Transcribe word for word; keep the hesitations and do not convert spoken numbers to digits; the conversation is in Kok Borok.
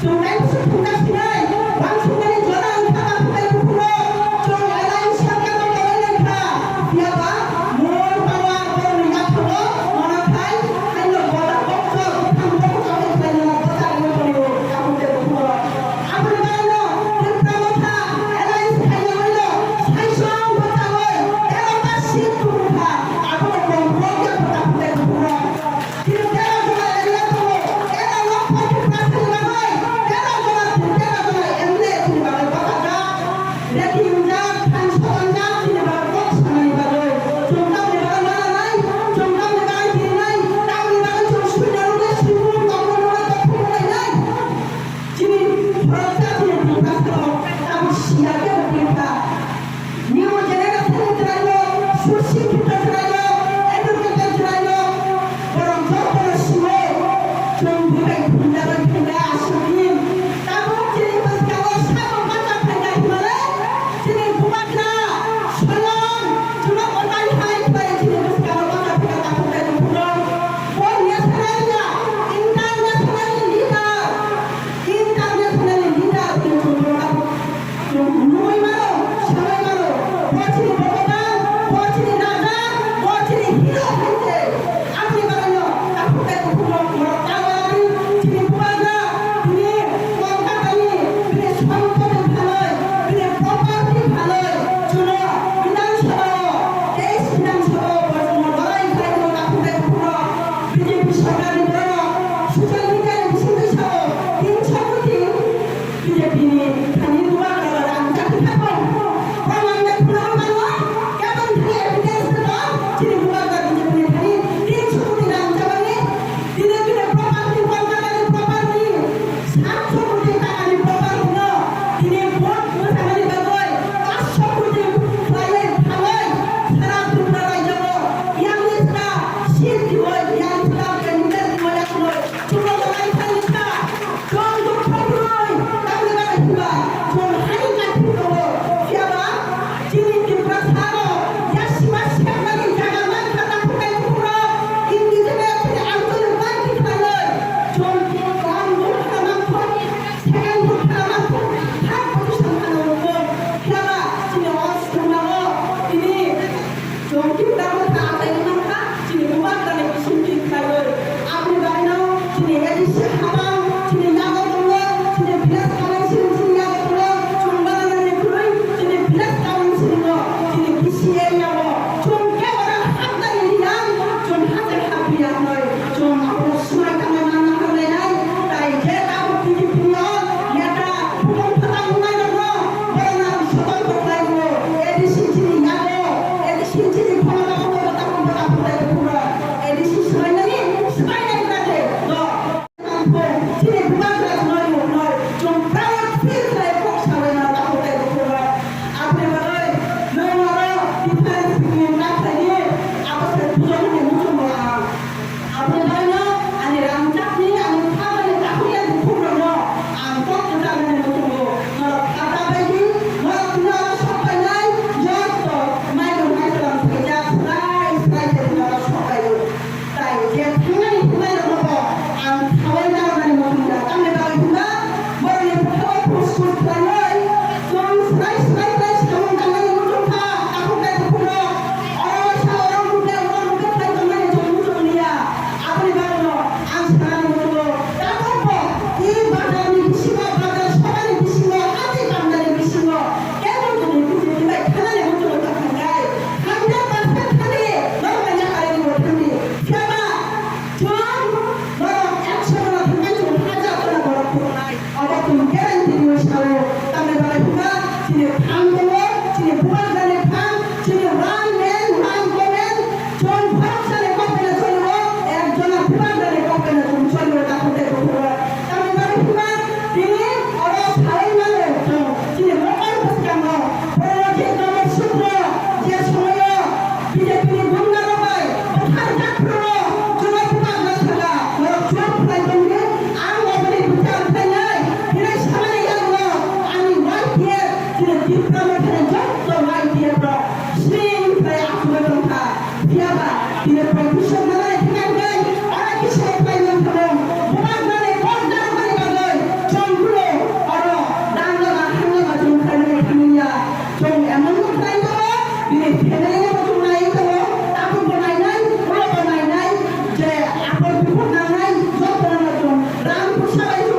Chwng kaisa thumna sinai, uansukmani jora wngkha, bathumbai bukhukno chwng alliance saka no tongwi nangkha. Phiyaba mol power borokni yathoro mono khai, haino boda kokto buphang bokok khe khlainani bwsa wngwi tongo, bathumbai bukhukno. Aboni bagwino Tipra Motha alliance khaina wngno saisong bwchaui tero ta seat tubukha, abono kong rwkya bathumbai bukhukno. Chini tero jona M L A tongo, tero lokho Tiprasani bagwi, tero jona, tero jona M L A Salai